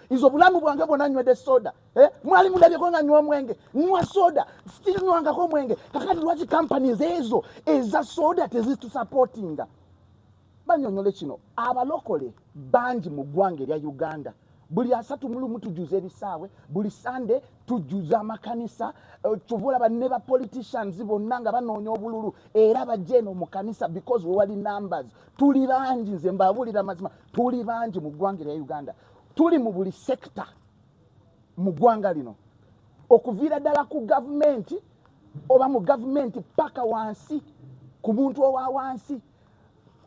Nze obulamu bwange bwonna nywedde soda, eh? Mwali mundabyeko nga nywa omwenge? Nywa soda, still nywangako omwenge. Kakati lwaki companies ezo eza soda tezitusupportinga? Banyonyole kino, abalokole bangi mu ggwanga erya Uganda. Buli 31 tujuza ebisaawe, buli Sande tujuza amakanisa. Kyova olaba ne ba politicians bonna nga banoonya obululu era bajja eno mu kanisa because wewali numbers. Tuli bangi, nze mbabuulira mazima, tuli bangi mu ggwanga erya Uganda. Tuli mu buli sector mu ggwanga lino, okuviira ddala ku gavumenti oba mu gavumenti paka wansi ku muntu owa wansi.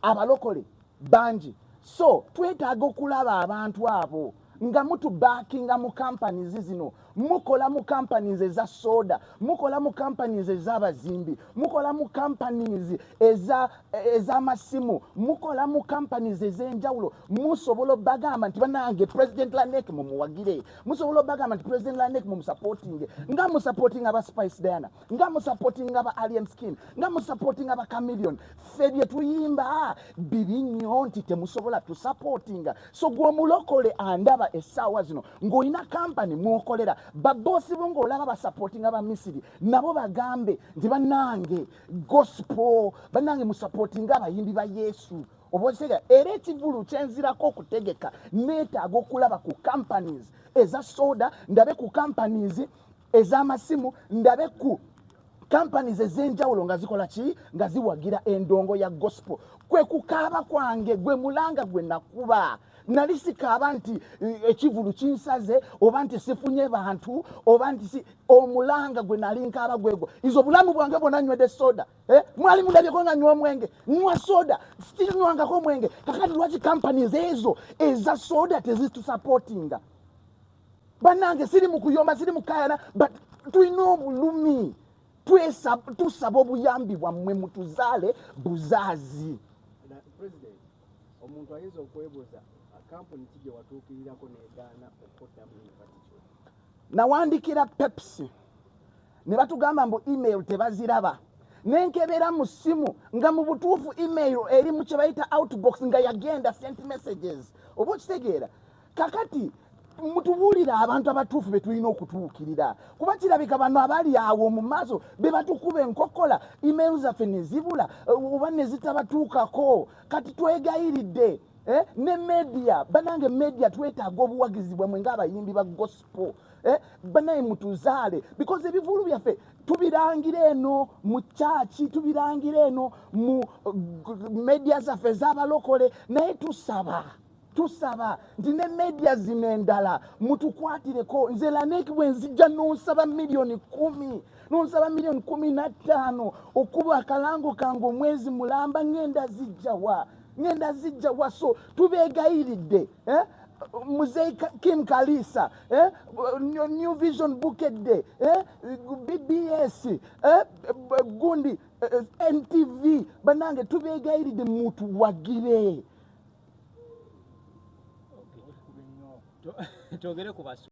Abalokole bangi, so twetaaga okulaba abantu abo nga mutubackinga mu companies zino. Mukola mu companies eza soda, mukola mu companies ez'abazimbi, mukola mu companies ez'amasimu, mukola mu companies ez'enjawulo. Musobola obagamba nti banange, President Lanek mumuwagire. Musobola obagamba nti President Lanek mumusupporting, nga musupporting aba Spice Diana, nga musupporting aba Alien Skin, nga musupporting aba Chameleon. Ffe bye tuyimba bibi nnyo nti temusobola tusupportinga? So gwe omulokole andaba essaawa zino ng'olina kampani mwokolera, babosi bo ng'olaba basupportinga ba Misiri, nabo bagambe nti bannange gospel, bannange musupportinga abayimbi ba Yesu, oba okitegeera? Era ekivulu kyenzirako okutegeka, neetaaga okulaba ku companies eza soda, ndabe ku companies ez'amasimu, ndabe ku companies ez'enjawulo nga zikola ki, nga ziwagira endongo ya gospel. Kwe kukaaba kwange, gwe mulanga gwe nakuba. Nali sikaaba nti ekivulu kinsaze oba nti sifunye bantu oba nti si omulanga gwe nali nkaaba gwegwo. Nze obulamu bwange bwonna nywedde soda, eh? Mwali mundabyeko nga nywa omwenge? Nywa soda, still nywangako omwenge. Kakati lwaki companies ezo eza soda tezitusupportinga? Bannange, siri mu kuyomba, siri mu kayana, but tulina obulumi. Tusaba obuyambi bwammwe, mutuzaale buzaazi. President, omuntu ayinza okwebuuza kampuni ki gye watuukirirako negaana okuddamu invitation? Nawandikira Pepsi ne batugamba mbu email tebaziraba. Nenkebera mu ssimu nga mu butuufu email eri mu kye bayita outbox, nga yagenda sent messages, oba okitegeera? Kakati mutubuulire abantu abatuufu be tulina okutuukirira, kuba kirabika bano abali awo mu maaso be batukuba enkokola, email zaffe ne zibula oba ne zitabatuukako. Kati twegayiridde, eh, ne media, banange media, twetaaga obuwagizi bwammwe ng'abayimbi ba gospel, eh, banaye mutuzaale, because ebivulu byaffe tubirangira eno mu kyaki, tubirangira eno mu media zaffe ez'abalokole, naye tusaba nti ne media zino endala mutukwatireko. Nze Lanek bwe nzijja nonsaba miliyoni 10, nonsaba miliyoni 15 okuba akalango kange omwezi mulamba, ŋŋenda zijjawa? Ŋŋenda zijjawa? So tubeegayiridde, eh? Muzeyi Kim Kalisa, eh? New Vision, Bukedde, eh? BBS, eh? Gundi, NTV, banange tubeegayiridde mutuwagire. Twogere ku basu